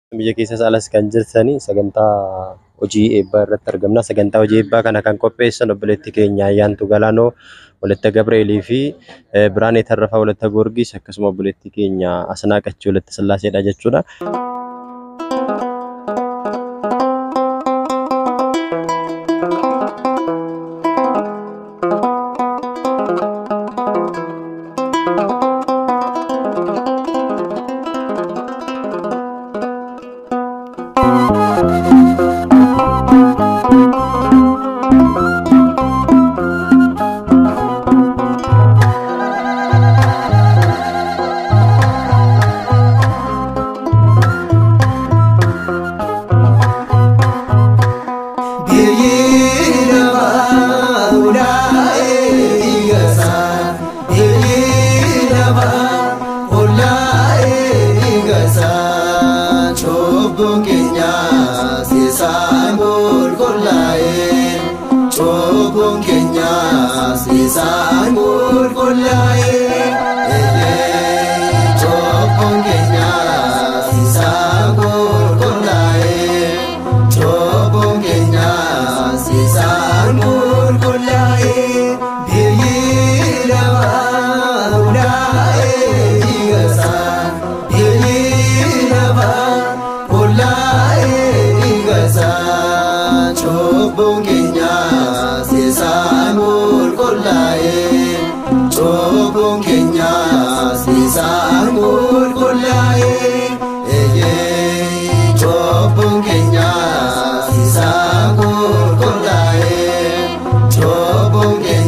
Biyya keessas alas kan jirtanii sagantaa hojii eebbaa irratti argamna. Sagantaa hojii eebbaa kana kan qopheessan obboleettii keenya Ayyaantuu Galaanoo, Walatta Gabreelii fi Biraanee Tarrafaa Walatta Goorgis akkasuma obboleettii keenya Asnaa Qachii Walatta Sillaaseedha jechuudha.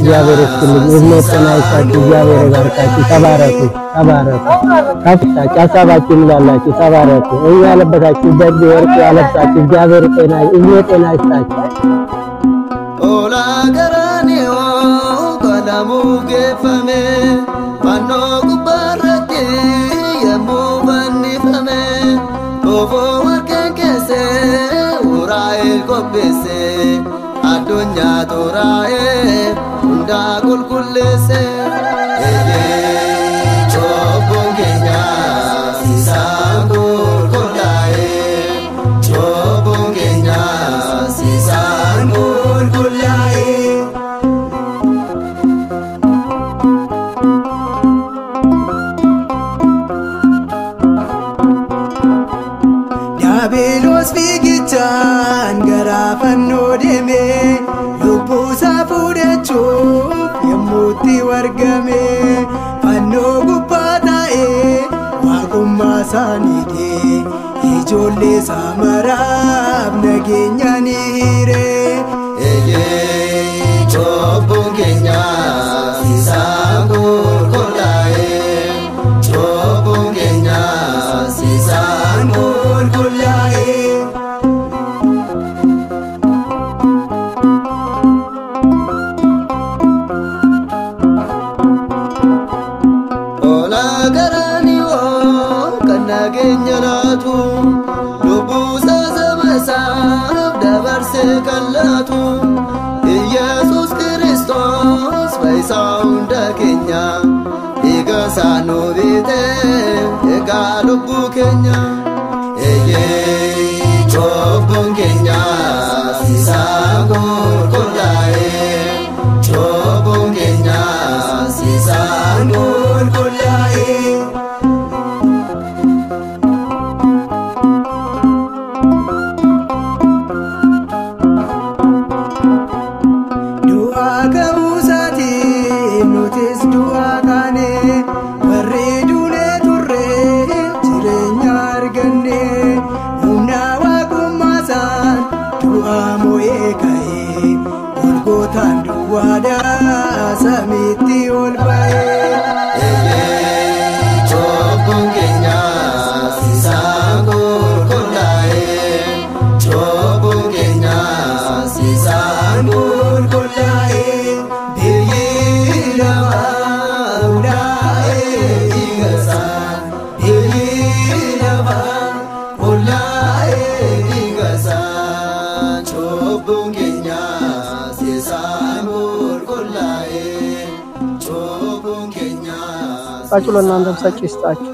እግዚአብሔር ይስጥልኝ። እድሜ ጤና ይስጣችሁ። እግዚአብሔር ይባርካችሁ። ተባረኩ፣ ተባረኩ። ከፍታችሁ ሀሳባችሁ ይሙላላችሁ። ተባረኩ። እኛ ያለበሳችሁ ደግ ወርቅ ያለብሳችሁ። እግዚአብሔር ጤና እድሜ ጤና ይስጣችሁ። ኦላ ገራኒዮ ቀለሙ ጌፈሜ ፋኖ ጉባረቲ የሙ ፈኒፈሜ ቶፎ ወርቄን ኬሴ ኡራኤል ቆጴሴ addunyaa xuraa'ee hundaa qulqulleesse. Cubbuun keenya isaan qulqullaa'ee. Cubbuun keenya isaan qulqullaa'ee. Daabiloos fiigichaan gara fannoo deeme lubbuusaa fuudhachuuf yommuutti wargame fannoo gubbaa taa'ee waaqummaa isaaniiti ijoollee saamaraaf nageenya ni hiire. Cubbuun keenya isaan qulqullaa'ee. Cubbuun keenya isaan qulqullaa'ee. Ola garaaniwoo kan nageenya laatu lubbuusaa saba isaaf dabarsee kan laatu Iyesuus Kiristoos fayyisaa hunda keenya dhiiga isaa nu bitee egaa lubbuu keenya. Cubbuun keenya isaan qulqullaa'ee. Cubbuun keenya isaan qulqullaa'ee. Du'aa ka'uusaatiin nutis du'aa kaane warri duunee turre jireenya arganne humna waaqummaasaan du'aa mo'ee ka'ee golgootaan duwwaadhaa samiitti ol ba'ee. Cubbuun keenya isaan qulqullaa'ee. Cubbuun keenya isaan qulqullaa'ee. Biyyi lafaa hundaa'ee dhiiga isaa. Biyyi lafaa hundaa'ee dhiiga isaa. Cubbuun keenya isaan qulqullaa'ee. Cubbuun keenya ጻችሁ ለእናንተም ሰጪ ይስጣችሁ።